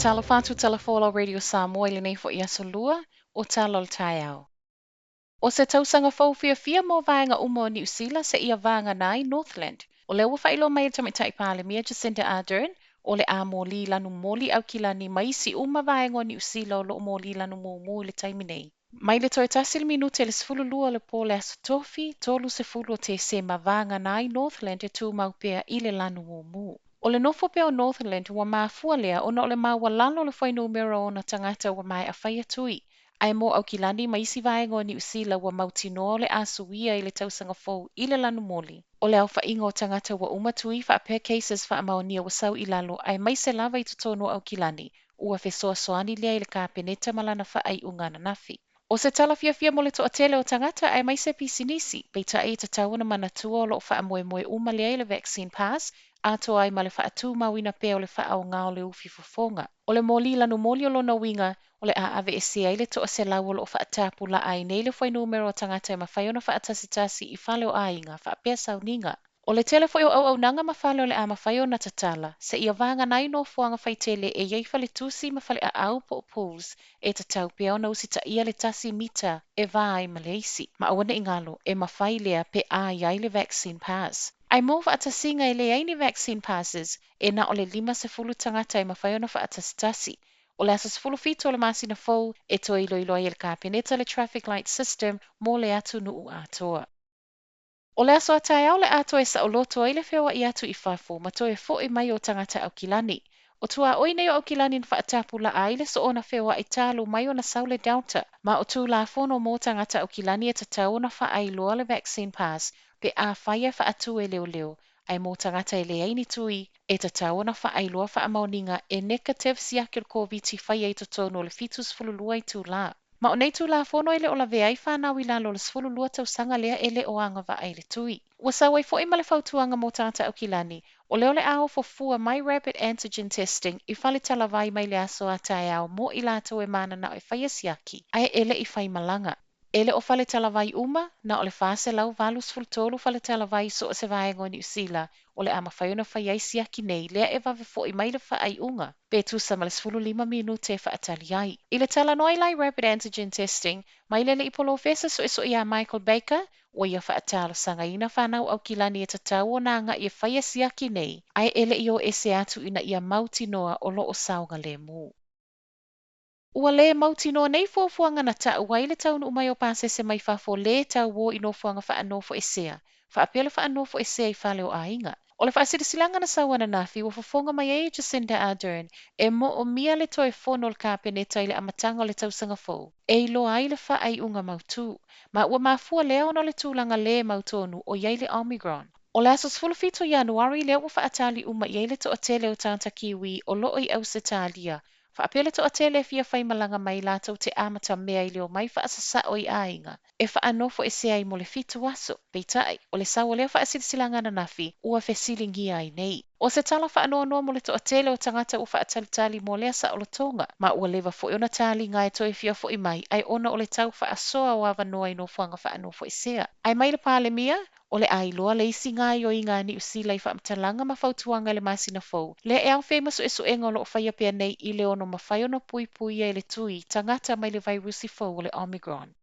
Talofa atu Talafola Radio Samoa i lenei foi aso lua o Tala o le Taeao. O se tausaga fou fiafia mo vaega uma o Niu Sila seia vagana ai Northland. O lea ua faailoa mai e le Tamaitai Palemia Jacinda Ardern, o le a moli lanu moli Aukilani ma isi uma vaega o Niu Sila o lo o moli lanu mumu i le taimi nei. Mai le toe tasi le minute i le 12 o le po o le Aso Tofi, 30 o Tesema, vagana ai Northland e tumau pea i le lanu mumu. O le nofo pea o Northland ua mafua lea ona o le maualalo o le fuainumera o ona tagata ua maea faia tui, ae mo Aukilani ma isi vaega o Niu Sila ua mautinoa o le a suia i le tausaga fou i le lanu moli. O le aofaiga o tagata ua uma tui faapea cases faamaonia ua sau i lalo aemaise lava i totonu o Aukilani, ua fesoasoani lea i le Kapeneta ma lana faaiuga ananafi. O se tala fiafia mo le toatele o tagata aemaise pisinisi, peitai e tatau ona manatua o lo o faamoemoe uma lea i le vaccine pass atoa ai ma le faatumauina pea o le faaaoga o le ufi fofoga. O le moli lanu moli o lona uiga, o le a aveesea ai le toaselau o lo o faatapulaa ai nei le fuainumera o tagata e mafai ona faatasitasi i fale o aiga faapea sauniga. O le tele foi o auaunaga ma fale o le a mafai ona tatala, seia vagana ai nofoaga faitele e i ai faletusi ma faleaau po o pools, e tatau pea ona usitaia le tasi mita e va ai ma le isi. Ma aua ne i galo, e mafai lea pe a i ai le vaccine pass. Ae mo faatasiga e leai ni vaccine passes, e na o le 50 tagata e mafai ona faatasitasi. O le aso 17 o le masina fou e toe iloilo ai e le Kapeneta le traffic light system mo le atunuu atoa. O le aso a taeao le a toe saoloto ai le feoaʻi atu i fafo ma toe foʻi mai o tagata Aukilani. O tuaoi nei o Aukilani na faatapulaa ai le soona feoaʻi talu mai ona sau le Delta, ma o Tulafono mo tagata Aukilani e tatau ona faailoa le vaccine pass pe afai e faatu e leoleo, ae mo tagata e leai ni tui, e tatau ona faailoa faamaoniga e negative siaki o le Koviti faia i totonu o le 72 itulā. Ma o nei Tulafono e le o lavea ai fanau i lalo o le 12 tausaga lea e le o agavaa i le tui. Ua sau ai foi ma le fautuaga mo tagata Aukilani, o lea o le a ofo fua mai rapid antigen testing i fale talavai mai le aso a taeao mo i latou e mananao e faia siaki ae e le i fai malaga. E le o fale talavai uma, na o le 483 fale talavai i so o se vaega o Niu Sila o le a mafai ona fai ai siaki nei, lea e vave foʻi mai le faaiuga, pe tusa ma le 15 minute e faatali ai. I le talanoa i lai rapid antigen testing, mai le alii polofesa suʻesuʻe iā Michael Baker, ua ia faatalosagaina fanau Aukilani e tatau ona agaʻi e faia siaki nei, ae e le i o ese atu ina ia mautinoa o lo o saogalemu. Ua lē mautinoa nei fuafuaga na taʻu ai le taunuu mai o pasese mai fafo lē tauō i nofoaga faanofoesea, faapea le faanofoesea i fale o aiga. O le faasilasilaga na sau ananafi ua fofoga mai ai e Jacinda Ardern e moomia le toe fono o le Kapeneta i le amataga o le tausaga fou e iloa ai le faaiuga mautū. Ma ua mafua lea ona o le tulaga lē mautonu o i ai le Omicron. O le aso 17 Ianuari lea ua faatali uma i ai le toatele o tagata Kiwi o lo o i Ausetalia Faapea le toatele e fia faimalaga mai latou te amatamea i le omai faasasao i aiga e faanofoesea ai mo le fitu aso. Peitai, o le sau o lea faasilasilaga ananafi ua fesiligia ai nei. O se tala faanoanoa mo le toatele o tagata ua faatalitali mo lea saolotoga, ma ua leva foi ona taliga e toe fia foʻi mai ae ona o le tau faasoa o avanoa i nofoaga faanofoesea. Ae mai le Palemia, O le a iloa le isi gaoioiga a Niu Sila i faamatalaga ma fautuaga i le masina fou, lea e aofia ai ma suesuega o lo o faia pea nei i le ono mafai ona puipuia e le tui tagata mai le vairusi fou o le Omicron.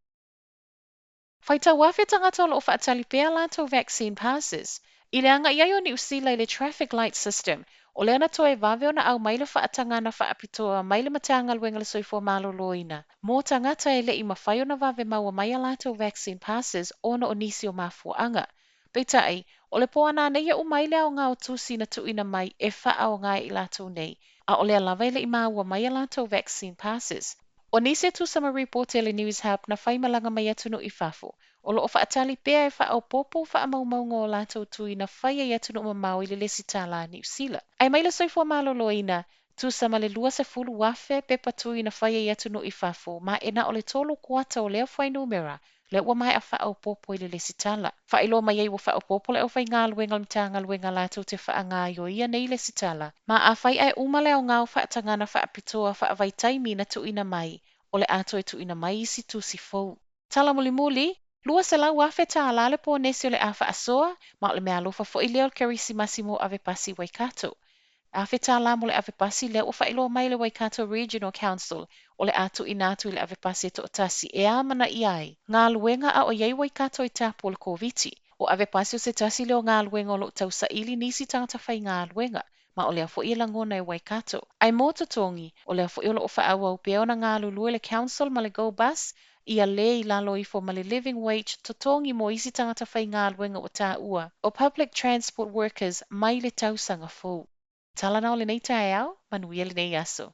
Faitau afe tagata o lo o faatali pea a latou vaccine passes. I le agai ai o Niu Sila i le traffic light system, o lea na toe vave ona aumai le faatagana faapitoa mai le Matagaluega o le Soifua Maloloina mo tagata e le i mafai ona vave maua mai a latou vaccine passes ona o nisi o mafuaaga. Peitai, o le pō ananei e uma ai le aoga o tusi na tuuina mai e faaaoga e i latou nei, a o lea lava e le i maua mai a latou vaccine passes. O nisi e tusa ma ripoti a le Newshub na faimalaga mai atunuu i fafo, o lo o faatali pea e faaopoopo faamaumauga o latou tui na faia i atunuu mamao i le lesitala a Niu Sila. Ae mai le soifua maloloina, tusa ma le 20,000 pepa tui na faia i atunuu i fafo, ma e na o le tolu kuata o lea fuainumera lea ua maea faaopoopo i le lesitala. Faailoa mai ai ua faaopoopo le aufaigaluega o le Matagaluega latou te faagaoioia nei lesitala, ma afai ae uma le aoga o faatagana faapitoa faavaitaimi na tuuina mai, o le a toe tuuina mai isi tusi fou. Tala mulimuli, $200,000 tālā le ponesi o le a faasoa, ma o le meaalofa foi lea o le Kerisimasi mo Avepasi Waikato. $1,000 mo le ave pasi lea ua faailoa mai le Waikato Regional Council o le a tuuina atu i le ave pasi e toatasi e amanaia ai galuega a o i ai Waikato i tapu o le Koviti. O ave pasi o se tasi lea o galuega o lo o tausaili nisi tagata faigaluega, ma o lea foi e lagona e Waikato. Ae mo totogi, o lea foi o lo o faaauau pea ona galulue le Council ma le Go Bus ia le i lalo ifo ma le living wage totogi mo isi tagata faigaluega ua taua o public transport workers mai le tausaga fou. Tala na o lenei taeao, manuia lenei aso.